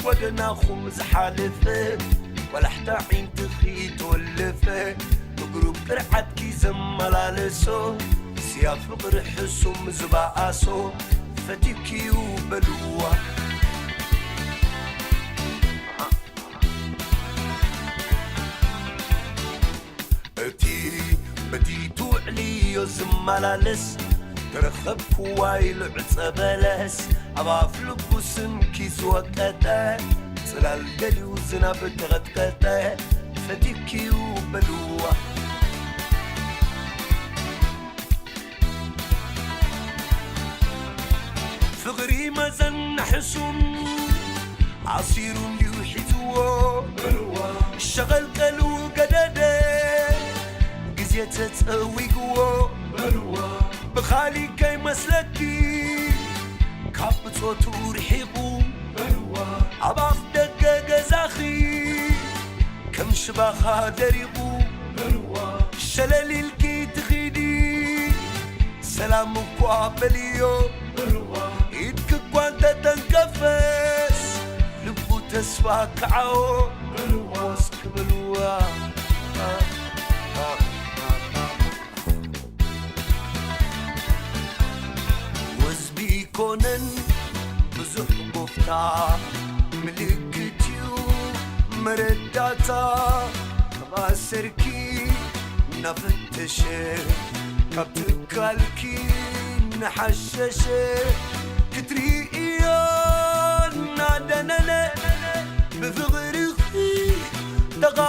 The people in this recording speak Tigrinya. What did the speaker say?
ጎደናኹም ዝሓለፈ፣ ቆላሕታ ዒንትኺ ተወለፈ፣ እግሩ ቅርዓትኪ ዘመላለሶ፣ ስያ ፍቕሪ ሕሱም ዝበኣሶ፣ ፈቲኪዩ በልዋ። እቲ በቲ ትውዕልዮ ዝመላለስ፣ ተረኸብክዋ ኢሉ ዕጸ በለስ፣ ኣብ ኣፍ ልቡ ስምኪ ዝወቀጠ፣ ጽላል ደልዩ ዝናብ ተቐጥቀጠ፣ ፈቲክዩ በልዋ። ፍቕሪ መዘና ሕሱም ኣሲሩ እንድዩ ሒዝዎ፣ ሸቐልቀሉ ገደደ፣ ግዜ ተጸዊግዎ፣ ብኻሊእ ከይመስለኪ ካብ ብጾቱ ርሒቑ፣ ኣብ ኣፍ ደገ ገዛኺ ከም ሽባኻ ደሪቑ፣ ሸለል ኢልኪ ትኺዲ፣ ሰላም እኳ በልዮ፣ ኢድኪ እኳ እንተተንከፈስ፣ ልቡ ተስፋ ክዓዎ፣ እስኪ በልዋ። ወዝቢ ይኮነን ብዙሕ ጎፍታ፣ ምልክት እዩ መረዳእታ። ካብ ኣሰርኪ እናፈተሸ፣ ካብ ትካልኪ እናሓሸሸ፣ ክትርእዮ እናደነነ፣ ብፍቕርኺ ተቓ